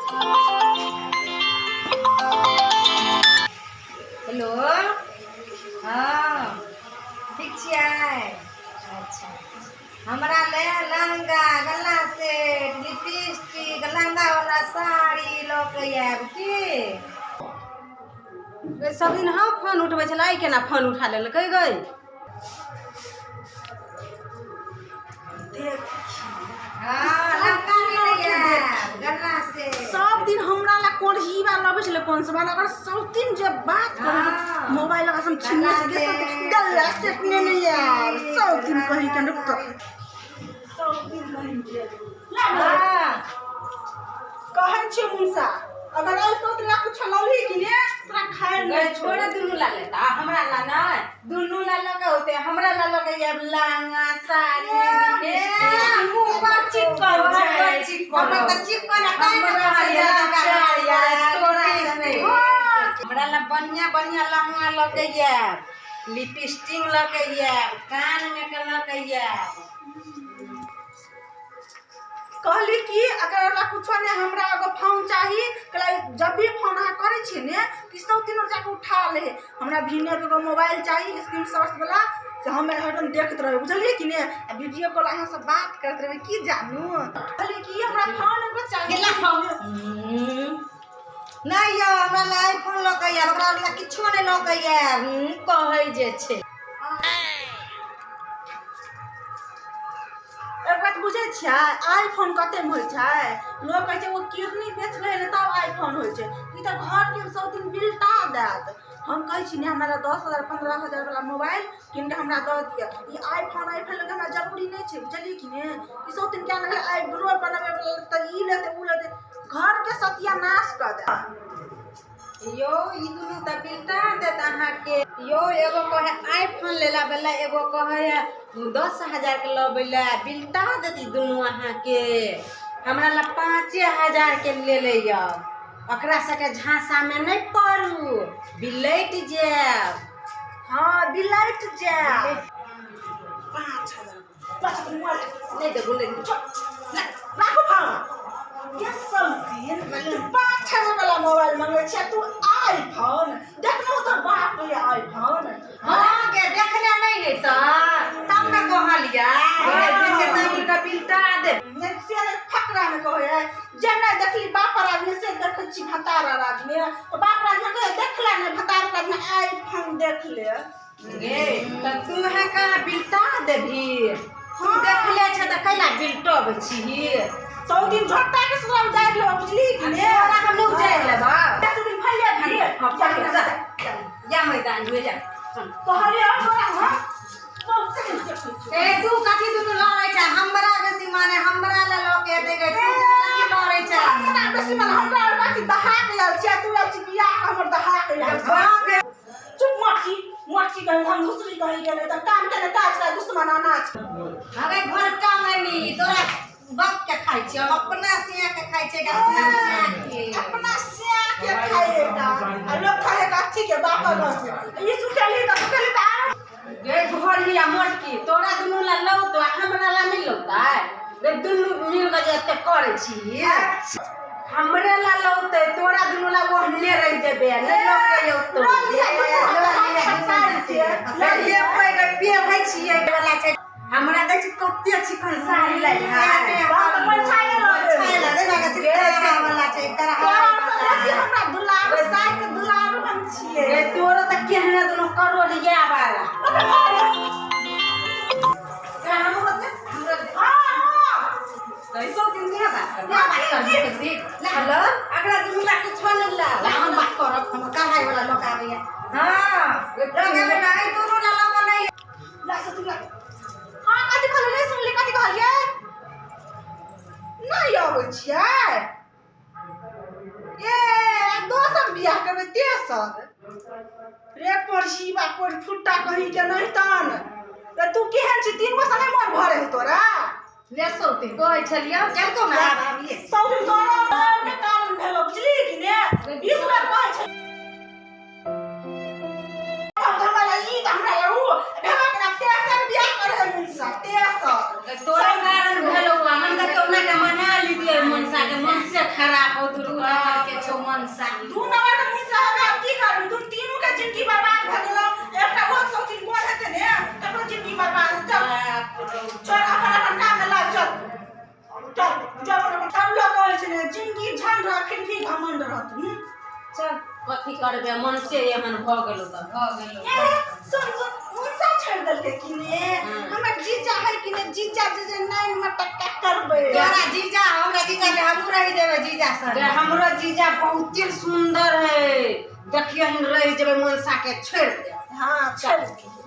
Hello. हँ, ठीक छियै? अच्छा, हमरा ले लहंगा, गला सेट, लिपस्टिक, लहंगा वाला साड़ी लऽ के आयब की? सब दिन हम फोन उठबै छलै, आइ केना फोन उठा लेलकै गई? सब दिन हमरा ला कोढ़ीबा लबै छलै कोन से अगर सब दिन जे बात करै मोबाइल लगा हम छिनने से गल्ला सेट ने नहीं यार। सब दिन कहीं के रुक तो सब दिन कहीं के कहै छियै मुनसा, अगर आइ सोच ला कुछ लौली कि ने तोरा खाए नहीं छोड़। दुनू ला लेता, हमरा ला नहीं, दुनू ला लगे होते, हमरा ला लगे आब लहंगा, साड़ी। ए, मुंह पर चिकन छै, हमर तऽ चिकन आ तैं ने कहै छै लहंगा साड़ी, तोरा से नहि। हमरा ला बढ़िया बढ़िया लहंगा लगे आब, लिपस्टिक लगे आब, कान में के लगे आब। कहली कि अगर हमरा कुछो नहीं, हमरा एगो फोन चाही। कहला जब भी फोन अहाँ करै छियै ने कि सब तीनों जाके उठा ले। हमरा भीने के एगो मोबाइल चाही, स्क्रीन शॉट वाला, से हम हरदम देखैत रहबै, बुझलियै कि ने? आ वीडियो कॉल अहाँ से बात करैत रहबै की जानू। कहली कि हमरा फोन एगो चाही। नहीं यौ, हमरा ला आईफोन लऽ के आयब, ओकरा ला किछो नहि लऽ के आयब। कहै जे छै। एक बात बुझै छियै? आईफोन कतेमे होइ छै? लोक कहै छै ओ किडनी बेच लै ने तब आईफोन होइ छै। ई तऽ घरके सब दिन बिलटा देत। हम कहै छी ने, हमरा 10,000 15,000 वाला मोबाइल कीन कऽ हमरा दऽ दिअ। ई आईफोन आईफोन लऽ हमरा जरूरी नहि छै, बुझलियै कि ने? ई सब दिन क्या लगलै आईब्रो बनबै तऽ ई लेतै, ओ लेतै, घरके सत्यानाश कऽ देत। यौ, ई दुनू तऽ बिलटा देत अहाँके यौ। एगो कहे आईफोन लेला बला, एगो कहे 10,000 के लबै लए। बिलटा देत ई दुनू अहाँके। हमरा लग 5,000 के ले ले यौ। ओकरा सबके झांसामे नहि पड़ू, बिलटि जायब। हँ, बिलटि जायब। 5,000 पाँच मोबाइल नहि देबो, नहि देबो। राखू फोन। ये सब दिन तू 5,000 वाला मोबाइल मंगै छै, तू आईफोन देखनो तो बाप रे आईफोन। हँ गे, देखने नहि है तऽ तब ने कहलियै तब बिलटा दे। नहि से नहि, फकरा में कहै है जे नहि देखली बाप राज में से देखै छी भतारा राज में। तो बाप राज में कहे देखले नहि, भतारा राज में आईफोन देख ले। गे, तऽ तू है कहाँ बिलटा देबही? तू देखले छै तऽ कैला बिलटबै छीही? सौ दिन झोटा के ससुराल जाय लेबा, बुझली कि ने? तोरा हम नहि उजाड़ि लेबा। 10 दिन भैया भी। हाँ, जा जा, मैदान हुए जा, चल। कहलियै तोरा हम बहुते दिन देखै छियौ। ए, तू कथी दुनू लड़ै छै? हमरा बेसी माने हमरा लए लऽ के एतै गे, तू कथी लड़ै छै? हमरा बेसी मन हमरा और बाकी दहा के आयल छियै। तू आयल छी बियाह के, हमर दहा के आयल छी। हँ गे। चुप मोटकी, मोटकी कहीं हम दूसरी कहीं गेलै तऽ काम के ने काज का दुश्मन अनाज। अरे घर कामनी तोरा बाप के खाइ छियै, हम अपना सिया के खाइ छियै गे, अपना सिया के। अपना सिया के खाएगा आ लोग खाएगा अच्छी के बाप घर से। ई सुखेली तऽ सुखेली तऽ आरो गे घरिया मोटकी, तोरा दुनू ला लौतो आ हमरा ला नहि लौतै? गे, दुनू मिल के जे एते करै छी, हमरे ला लौतै, तोरा दुनू ला ओहने रहि जेबे, नहि लौके औतौ। लऽ लिअ, दुनू हाथ फसायल छियै। लऽ लिअ, पैघ पेहै छियै वाला छै। हमरा दै छी कते चिकन साड़ी लै है। बाप तऽ परछाइए लऽ लेबै। वाला छै। तोरा से बेसी हमरा दुलार साइक दुलारू हम छियै। गे, तोरो तऽ केहने दुनू करोड़िया वाला। हाँ हाँ। हेलो, अगला दुनू ला कुछो नहि ला। हम बात करब, हम कढ़ाई वाला लोग आबैया। हाँ, लगे नहीं, दुनू ला लगे नहीं। ला से तू ला। हाँ, कथी कहलियै? नहि सुनली, कथी कहलियै? नहि अबै छियै? ए, आब दोसर बियाह करबै, तेसर रे परसीबा पर फुट्टा कहीं के नहीं तन रे। तू केहन छी? तीन गो से नहि मन भरे हो तोरा? ले सौती कहै छलियै, चलतो ने आब आबिये। सब दिन तोरा के कारण भेलो, बुझली कि ने? 20 बेर कहै छै हमरा ला ई तऽ हमरा ला उ भेबा के ना। तेसर बियाह करे है मुनसा, तेसर। तोरा कारण भेलौ। हम तऽ कहुना के मना लीजिए मनसा के, मन से खराब हो दुर्गा। मनसा। दू नंबर के मुंसा होबे, आब की करबी? दू तीनू के जिंदगी बर्बाद भऽ गेलौ। एकटा ओ सौतीन कोन हेतै ने, तकरो जिंदगी बर्बाद। चल चल, अपन अपन काम में लाग। चल चल, जो अपन अपन सब लोग कहै छै ने, जिंदगी झंड रह फिर भी घमंड रहत। चल, कथी करबे, मनसे एहन भऽ गेलो तऽ भऽ गेलो। ए, सुन सुन, मुंसा छोड़ि देलकै कि ने? हमर जीजा है कि ने, जीजा जे जे नाइन में टक्का करबै। तोरा जीजा, हमरा जीजा ने, हमहूँ रहि जेबै जीजा सर। हमरो जीजा बहुते सुंदर है, देखियहिन, रहि जेबै, मनसा के छोड़ि दे। हाँ, छोड़ि दे।